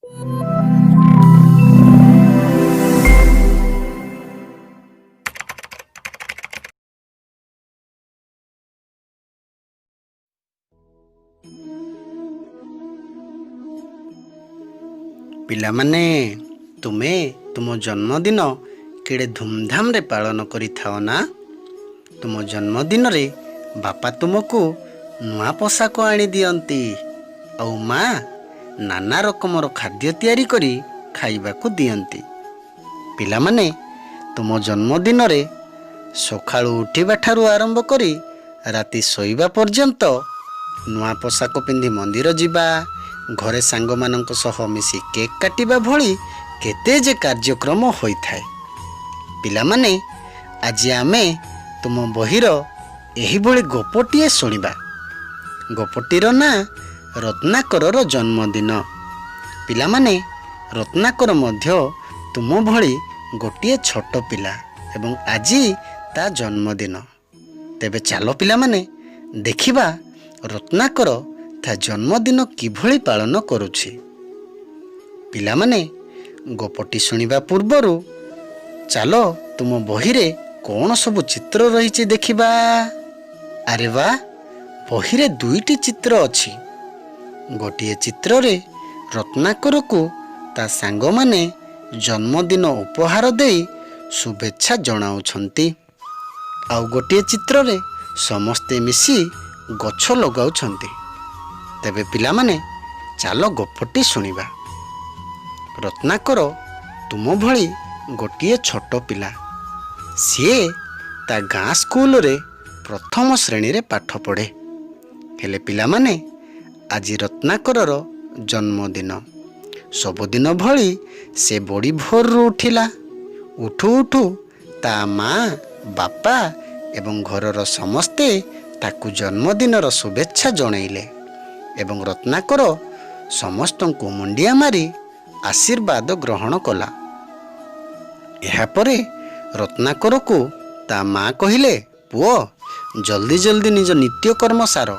ପିଲାମାନେ, ତୁମେ ତୁମ ଜନ୍ମଦିନ କେଡ଼େ ଧୁମଧାମରେ ପାଳନ କରିଥାଅ ନା? ତୁମ ଜନ୍ମଦିନରେ ବାପା ତୁମକୁ ନୂଆ ପୋଷାକ ଆଣି ଦିଅନ୍ତି ଆଉ ମା ନାନା ରକମର ଖାଦ୍ୟ ତିଆରି କରି ଖାଇବାକୁ ଦିଅନ୍ତି। ପିଲାମାନେ, ତୁମ ଜନ୍ମଦିନରେ ସକାଳୁ ଉଠିବା ଠାରୁ ଆରମ୍ଭ କରି ରାତି ଶୋଇବା ପର୍ଯ୍ୟନ୍ତ ନୂଆ ପୋଷାକ ପିନ୍ଧି ମନ୍ଦିର ଯିବା, ଘରେ ସାଙ୍ଗମାନଙ୍କ ସହ ମିଶି କେକ୍ କାଟିବା ଭଳି କେତେ ଯେ କାର୍ଯ୍ୟକ୍ରମ ହୋଇଥାଏ। ପିଲାମାନେ, ଆଜି ଆମେ ତୁମ ବହିର ଏହିଭଳି ଗପଟିଏ ଶୁଣିବା। ଗପଟିର ନାଁ ରତ୍ନାକରର ଜନ୍ମଦିନ। ପିଲାମାନେ, ରତ୍ନାକର ମଧ୍ୟ ତୁମ ଭଳି ଗୋଟିଏ ଛୋଟ ପିଲା ଏବଂ ଆଜି ତା ଜନ୍ମଦିନ। ତେବେ ଚାଲ ପିଲାମାନେ, ଦେଖିବା ରତ୍ନାକର ତା ଜନ୍ମଦିନ କିଭଳି ପାଳନ କରୁଛି। ପିଲାମାନେ, ଗପଟି ଶୁଣିବା ପୂର୍ବରୁ ଚାଲ ତୁମ ବହିରେ କ'ଣ ସବୁ ଚିତ୍ର ରହିଛି ଦେଖିବା। ଆରେ ବା, ବହିରେ ଦୁଇଟି ଚିତ୍ର ଅଛି। ଗୋଟିଏ ଚିତ୍ରରେ ରତ୍ନାକରକୁ ତା ସାଙ୍ଗମାନେ ଜନ୍ମଦିନ ଉପହାର ଦେଇ ଶୁଭେଚ୍ଛା ଜଣାଉଛନ୍ତି, ଆଉ ଗୋଟିଏ ଚିତ୍ରରେ ସମସ୍ତେ ମିଶି ଗଛ ଲଗାଉଛନ୍ତି। ତେବେ ପିଲାମାନେ, ଚାଲ ଗପଟି ଶୁଣିବା। ରତ୍ନାକର ତୁମ ଭଳି ଗୋଟିଏ ଛୋଟ ପିଲା। ସିଏ ତା ଗାଁ ସ୍କୁଲରେ ପ୍ରଥମ ଶ୍ରେଣୀରେ ପାଠ ପଢ଼େ। ହେଲେ ପିଲାମାନେ, ଆଜି ରତ୍ନାକରର ଜନ୍ମଦିନ। ସବୁଦିନ ଭଳି ସେ ବଡ଼ି ଭୋରରୁ ଉଠିଲା। ଉଠୁ ଉଠୁ ତା ମା, ବାପା ଏବଂ ଘରର ସମସ୍ତେ ତାକୁ ଜନ୍ମଦିନର ଶୁଭେଚ୍ଛା ଜଣାଇଲେ ଏବଂ ରତ୍ନାକର ସମସ୍ତଙ୍କୁ ମୁଣ୍ଡିଆ ମାରି ଆଶୀର୍ବାଦ ଗ୍ରହଣ କଲା। ଏହାପରେ ରତ୍ନାକରକୁ ତା ମା କହିଲେ, ପୁଅ, ଜଲ୍ଦି ଜଲ୍ଦି ନିଜ ନିତ୍ୟକର୍ମ ସାର,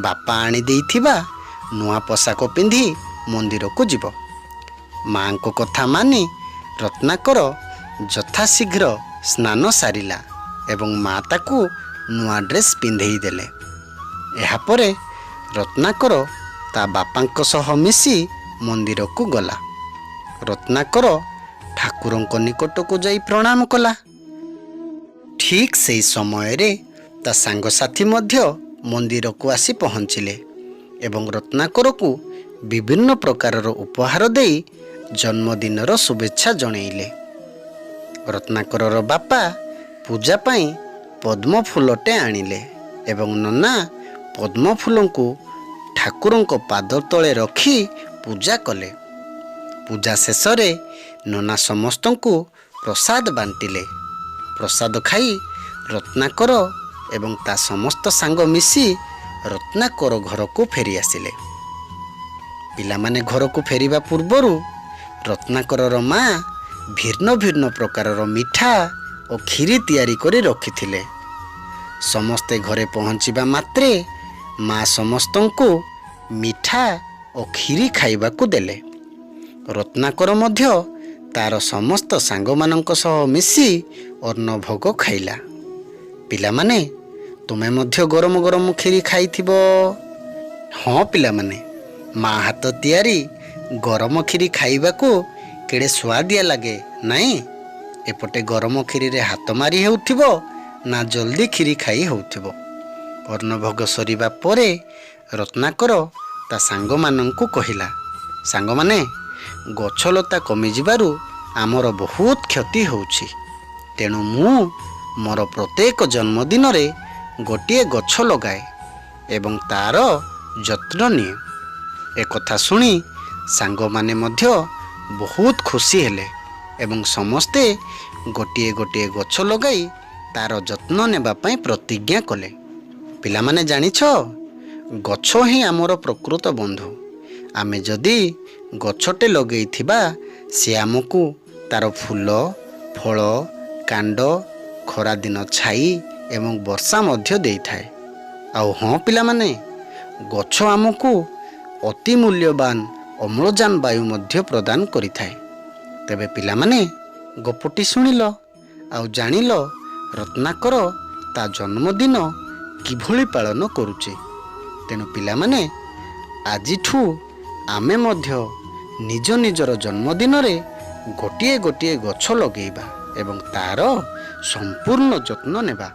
ବାପା ଆଣି ଦେଇଥିବା ନୂଆ ପୋଷାକ ପିନ୍ଧି ମନ୍ଦିରକୁ ଯିବ। ମାଙ୍କ କଥା ମାନି ରତ୍ନାକର ଯଥାଶୀଘ୍ର ସ୍ନାନ ସାରିଲା ଏବଂ ମା ତାକୁ ନୂଆ ଡ୍ରେସ୍ ପିନ୍ଧେଇ ଦେଲେ। ଏହାପରେ ରତ୍ନାକର ତା ବାପାଙ୍କ ସହ ମିଶି ମନ୍ଦିରକୁ ଗଲା। ରତ୍ନାକର ଠାକୁରଙ୍କ ନିକଟକୁ ଯାଇ ପ୍ରଣାମ କଲା। ଠିକ୍ ସେହି ସମୟରେ ତା ସାଙ୍ଗସାଥି ମଧ୍ୟ ମନ୍ଦିରକୁ ଆସି ପହଞ୍ଚିଲେ ଏବଂ ରତ୍ନାକରକୁ ବିଭିନ୍ନ ପ୍ରକାରର ଉପହାର ଦେଇ ଜନ୍ମଦିନର ଶୁଭେଚ୍ଛା ଜଣାଇଲେ। ରତ୍ନାକରର ବାପା ପୂଜା ପାଇଁ ପଦ୍ମ ଫୁଲଟେ ଆଣିଲେ ଏବଂ ନନା ପଦ୍ମ ଫୁଲଙ୍କୁ ଠାକୁରଙ୍କ ପାଦ ତଳେ ରଖି ପୂଜା କଲେ। ପୂଜା ଶେଷରେ ନନା ସମସ୍ତଙ୍କୁ ପ୍ରସାଦ ବାଣ୍ଟିଲେ। ପ୍ରସାଦ ଖାଇ ରତ୍ନାକର ଏବଂ ତା ସମସ୍ତ ସାଙ୍ଗ ମିଶି ରତ୍ନାକର ଘରକୁ ଫେରି ଆସିଲେ। ପିଲାମାନେ ଘରକୁ ଫେରିବା ପୂର୍ବରୁ ରତ୍ନାକରର ମା ଭିନ୍ନ ଭିନ୍ନ ପ୍ରକାରର ମିଠା ଓ କ୍ଷୀରି ତିଆରି କରି ରଖିଥିଲେ। ସମସ୍ତେ ଘରେ ପହଞ୍ଚିବା ମାତ୍ରେ ମା ସମସ୍ତଙ୍କୁ ମିଠା ଓ କ୍ଷୀରି ଖାଇବାକୁ ଦେଲେ। ରତ୍ନାକର ମଧ୍ୟ ତାର ସମସ୍ତ ସାଙ୍ଗମାନଙ୍କ ସହ ମିଶି ଅନ୍ନଭୋଗ ଖାଇଲା। ପିଲାମାନେ, ତୁମେ ମଧ୍ୟ ଗରମ ଗରମ କ୍ଷୀରି ଖାଇଥିବ। ହଁ ପିଲାମାନେ, ମା ହାତ ତିଆରି ଗରମ କ୍ଷୀରି ଖାଇବାକୁ କେଡ଼େ ସୁଆଦିଆ ଲାଗେ ନାଇଁ? ଏପଟେ ଗରମ କ୍ଷୀରିରେ ହାତ ମାରି ହେଉଥିବ ନା ଜଲ୍ଦି କ୍ଷୀରି ଖାଇ ହେଉଥିବ। ଅନ୍ନଭୋଗ ସରିବା ପରେ ରତ୍ନାକର ତା ସାଙ୍ଗମାନଙ୍କୁ କହିଲା, ସାଙ୍ଗମାନେ, ଗଛଲତା କମିଯିବାରୁ ଆମର ବହୁତ କ୍ଷତି ହେଉଛି। ତେଣୁ ମୁଁ ମୋର ପ୍ରତ୍ୟେକ ଜନ୍ମଦିନରେ ଗୋଟିଏ ଗଛ ଲଗାଏ ଏବଂ ତାର ଯତ୍ନ ନିଏ। ଏକଥା ଶୁଣି ସାଙ୍ଗମାନେ ମଧ୍ୟ ବହୁତ ଖୁସି ହେଲେ ଏବଂ ସମସ୍ତେ ଗୋଟିଏ ଗୋଟିଏ ଗଛ ଲଗାଇ ତାର ଯତ୍ନ ନେବା ପାଇଁ ପ୍ରତିଜ୍ଞା କଲେ। ପିଲାମାନେ, ଜାଣିଛ, ଗଛ ହିଁ ଆମର ପ୍ରକୃତ ବନ୍ଧୁ। ଆମେ ଯଦି ଗଛଟେ ଲଗେଇଥିବା, ସେ ଆମକୁ ତାର ଫୁଲ, ଫଳ, କାଣ୍ଡ, ଖରାଦିନ ଛାଇ ଏବଂ ବର୍ଷା ମଧ୍ୟ ଦେଇଥାଏ। ଆଉ ହଁ ପିଲାମାନେ, ଗଛ ଆମକୁ ଅତି ମୂଲ୍ୟବାନ ଅମ୍ଳଜାନ ବାୟୁ ମଧ୍ୟ ପ୍ରଦାନ କରିଥାଏ। ତେବେ ପିଲାମାନେ, ଗପଟି ଶୁଣିଲ ଆଉ ଜାଣିଲ ରତ୍ନାକର ତା ଜନ୍ମଦିନ କିଭଳି ପାଳନ କରୁଛି। ତେଣୁ ପିଲାମାନେ, ଆଜିଠୁ ଆମେ ମଧ୍ୟ ନିଜ ନିଜର ଜନ୍ମଦିନରେ ଗୋଟିଏ ଗୋଟିଏ ଗଛ ଲଗେଇବା ଏବଂ ତା'ର ସମ୍ପୂର୍ଣ୍ଣ ଯତ୍ନ ନେବା।